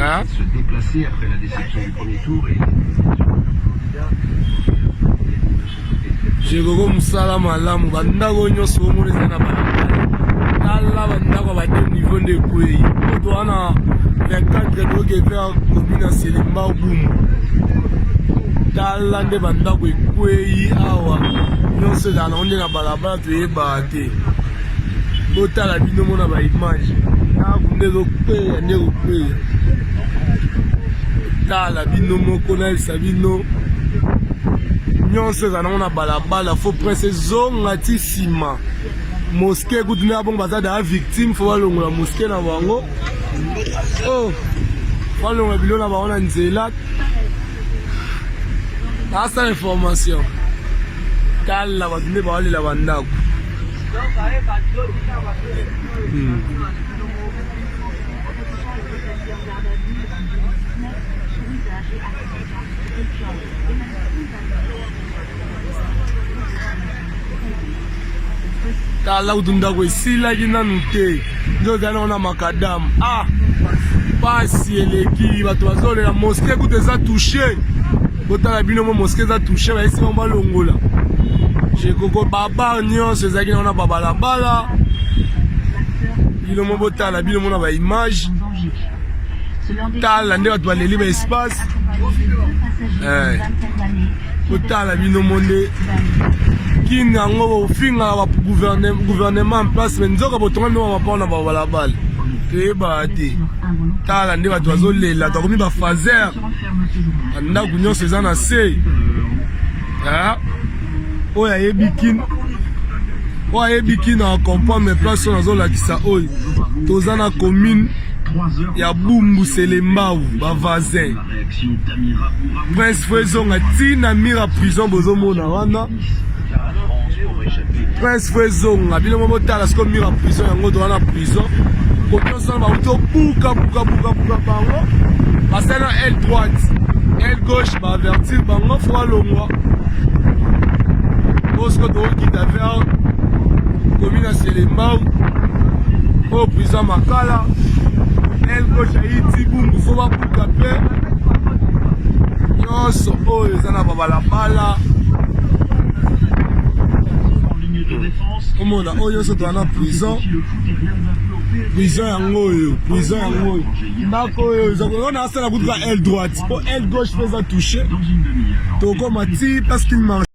Hein? Se déplacer après la déception du premier tour et Jekoko mosala malamu bandako nyonso omona eza na balabala tala bandako ya bade niveau nde ekwei po toza na 24 toke vers commune ya Selembao Bumbu tala nde bandako ekwei awa nyonso ezala nango nde na balabala toyebaka te botala bino mona ba image ndako nde ezokweya nde ekokweya tala bino moko nayebisa bino nyonso eza nango na balabala fo prince ezonga ti nsima moske kutu nde bongo baza daa victime fo balongola moske na bango oh balongola bilo na bango na nzela asala information tala bato nde baolela bandako Tala kutu ndako esilaki nanu te nde ozali nango na makadamu ah pasi eleki bato bazolela moske kutu eza touche botala bino mo moske eza touche bayesi bango balongola jekoko babar nyonso ezalaki nango na babalabala bino mo botala bino mona ba image tala nde bato baleli ba espace eh. Botala bino mo nde kin yango bofingaka ba gouvernement en place me nzoka botonga bino bamapao na babalabala toyebaka te tala nde bato bazolela tokomi bafaser bandako nyonso eza na se oyo ayebi kin oyo ayebi kin na comprendre place oyo nazolakisa oyo toza na commune ya bumbu selembau bavazin Prince fo ezonga ti na mur ya prison bozomona wana Prince fo ezonga bino mo botala siko mur ya prison yango toza na prison kote nyonso wana bauti obuka buka buka buka bango basali na aile droite aile gauche baavertir bango fo balongwa oyo siko tokokita vers commune ya selembao oyo prison makala aile gauche ayiti bumbu fo babuka mpe nyonso oyo eza na babalabala omona oyo nyonso toza na prison prison yango oyo prison yango oyo ndako oyo oyo nasala kutu ka aile droite mpo aile gauche mpe eza touche tokoma ti parce qu'il marche.